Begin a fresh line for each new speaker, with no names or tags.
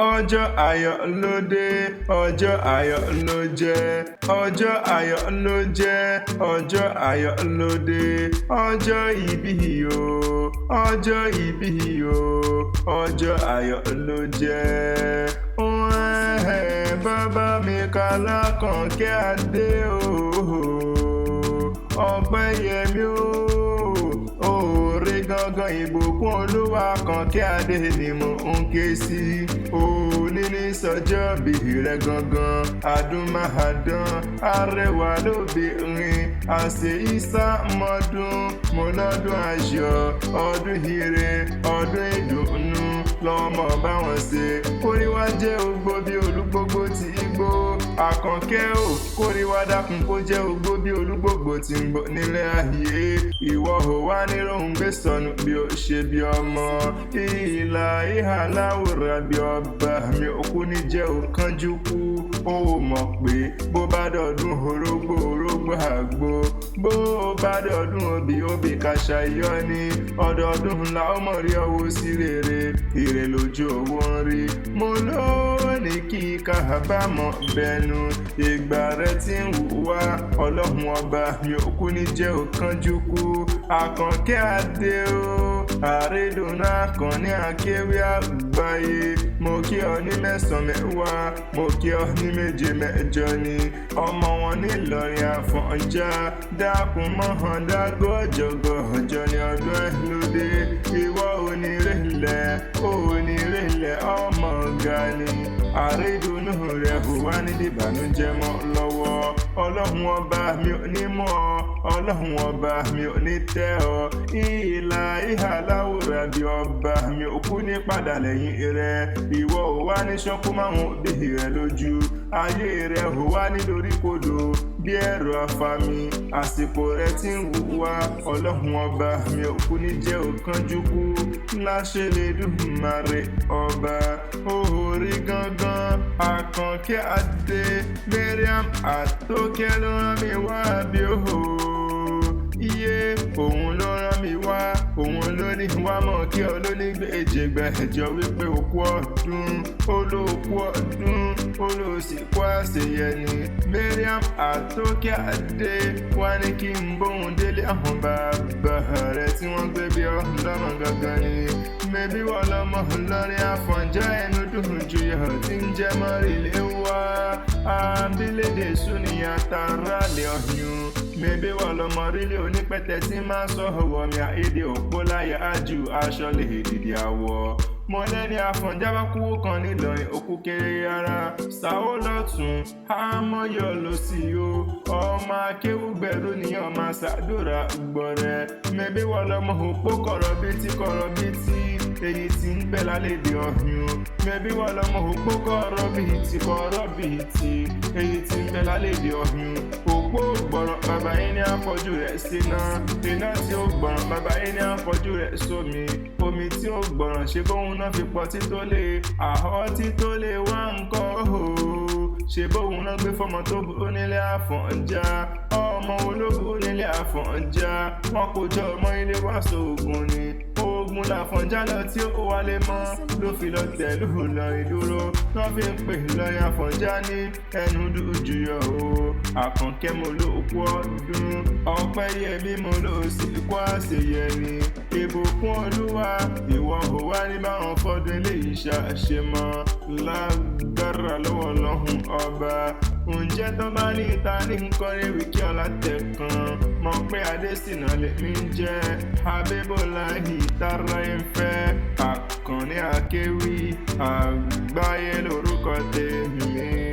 Ọjọ́ ayọ̀ ló dé, ọjọ́ ayọ̀ ló jẹ́, ọjọ́ ayọ̀ ló jẹ́, ọjọ́ ayọ̀ ló dé, ọjọ́ ìbí o, ọjọ́ ìbí o, ọjọ́ ayọ̀ ló jẹ́. Bàbá mi Kálákànkẹ́ Adé o, Ọpẹ́yẹmí o, òòrè gangan ìbùkún Olúwa Kànkẹ́ Adé ni mò ń ké sí. Òní ní sọjọ́ bí rẹ gangan, adúmáadán, arẹwà lóbìnrin, àṣẹ ìsá mọ́dún, mo lọ́dún ayọ̀, ọdún ire, ọdún ìdùnnú, lọ́mọ báwọn ṣe. Kóríwá jẹ́ ogbó bí olúgbógbó ti igbó, Àkànkẹ́ ò, kóríwá dákun kó jẹ́ ogbó bí olúgbògbò tí ń gbó nílé ayé. Ìwọ ò wá ní rohùn gbé sọnù bí ó ṣe bí ọmọ. Ìlà ìhà láwùrà bí ọba mi òkú ní jẹ́ òkánjú kú. Ó mọ̀ pé bó bá dọ̀dún orógbó orógbó àgbo, bó bá dọ̀dún obì obì kàṣà yọ ni. Ọdọọdún la ó mọ̀ rí ọwọ́ sí rere, ire lójú owó ń rí. Mo lóní kí kábàámọ̀ bẹnu, ìgbà rẹ tí ń wá, Ọlọ́run ọba mi òkú ní jẹ́ òkánjú kú. Àkànkẹ́ Adé o, àrídùnnú Àkànní akéwì àgbáyé. Mo kí ọ ní mẹ́sàn-án mẹ́wàá, mo kí ọ ní méje mẹ́jọ ni. Ọmọ wọn nílọrin Àfọ̀njá, dákun mọ́hàn dágọ́jọgọ́ ọjọ́ ní ọdún ẹ̀ lóde. Ìwọ onírèlẹ̀, onírèlẹ̀ ọmọ ọ̀gá ni. Àrídùnnú rẹ̀ ò wá ní ìbànújẹ́ mọ́ lọ́wọ́. Ọlọ́run ọba mi ò ní mọ̀ ọ́, Ọlọ́run ọba mi ò ní tẹ́ ọ. Ìlà ìhà láwùrà bí ọba mi ò kú ní padà lẹ́yìn rẹ̀. Ìwọ ò wá ní ṣọ́kú máwọn òbí rẹ lójú. Ayé rẹ ò wá ní doríkodò bí ẹ̀rọ afami. Àsìkò rẹ tí ń wá, Ọlọ́run ọba mi ò kú ní jẹ́ òkánjú kú. Láṣẹ lè dùmarè ọba. Orí gangan Àkànkẹ́ Adé, Mariam Àtókẹ́ ló rán mi wá bí ó. Iye òun ló rán mi wá, òun ló ní wá mọ̀ kí ọ ló ní gbèjègbèjọ wípé òkú ọdún, olóòkú ọdún, olóòsìkú àṣeyẹ ni. Mariam Àtókẹ́ Adé wá ní kí n bóun délé àwọn bàbá rẹ̀ tí wọ́n gbé bí ọlọ́mọ gangan ni. Mẹbí wọ́n lọ́mọ lọ́rin Àfọ̀njá ẹnu dùn ju yọ̀ tí ń jẹ́ mọ́rìnlé wá. Abilédè súnìyàn tààrà lè ọ̀yún. Mẹbí wọ́n lọ́mọ rílé onípẹ̀tẹ̀ tí máa sọ ọ̀wọ́ mi àìdè òpó láyà ájú aṣọ lè dìde àwọ̀. Mo lẹ́ni Àfọ̀njá bá kú kan nílọrin òkú kéré ara. Sàó lọ́tún, àmọ́yọ̀ ló sì o. Ọmọ akéwúgbẹ̀rú ni ọmọ ṣàdúrà gbọ̀rẹ̀. Mẹbí wọ́n lọ́mọ òpó kọ̀rọ̀ bíi ti kọ̀rọ̀ bíi ti èyí tí ń bẹ lálẹ́dẹ̀ ọ̀hún. Mẹbí wọ́n lọ́mọ òpó kọ̀rọ̀ bíi ti kọ̀rọ̀ bíi ti èyí tí ń bẹ lálẹ́dẹ̀ ọ̀hún. Òpó gbọ̀rọ̀ bàbá yín ní àfọ́jú rẹ̀ síná. Iná tí ó gbọ̀rọ̀ bàbá yín ní àfọ́jú rẹ̀ sómi. Omi tí ó gbọ̀rọ̀ ṣe bóun náà fi pọ̀ tító lé. Àhọ́ tító lé wá ń kọ́ o. Ṣe bóun náà gbé fọmọ tó burú nílé Àfọ̀njá. Ọmọ ológun nílé Àfọ̀njá. Wọn kò jọ ọmọ ilé wá sóògùn ni. Ogun làfọ̀njá lọ tí ó wálé mọ́ ló fi lọ tẹ̀lú Ìlọrin dúró. Wọ́n fi ń pè Ìlọrin Àfọ̀njá ní ẹnu dúdú yọ o. Àkànkẹ́ mo ló kú ọdún, Ọpẹ́yẹmí mo ló sì kú àṣeyẹ ni. Ìbùkún Olúwa, ìwọ ò wá ní báwọn fọdún eléyìí ṣàṣe mọ́. Lágbára lọ́wọ́ Ọlọ́run ọba. Ǹjẹ́ tó bá ní ìta ní nkọrin wíkí ọ̀la tẹ̀kan. Mọ̀ pé Adésínà lèmi ń jẹ́. Abíbọ́láhì tara ẹ̀ ń fẹ́. Àkànní akéwì àgbáyé lórúkọ tèmi.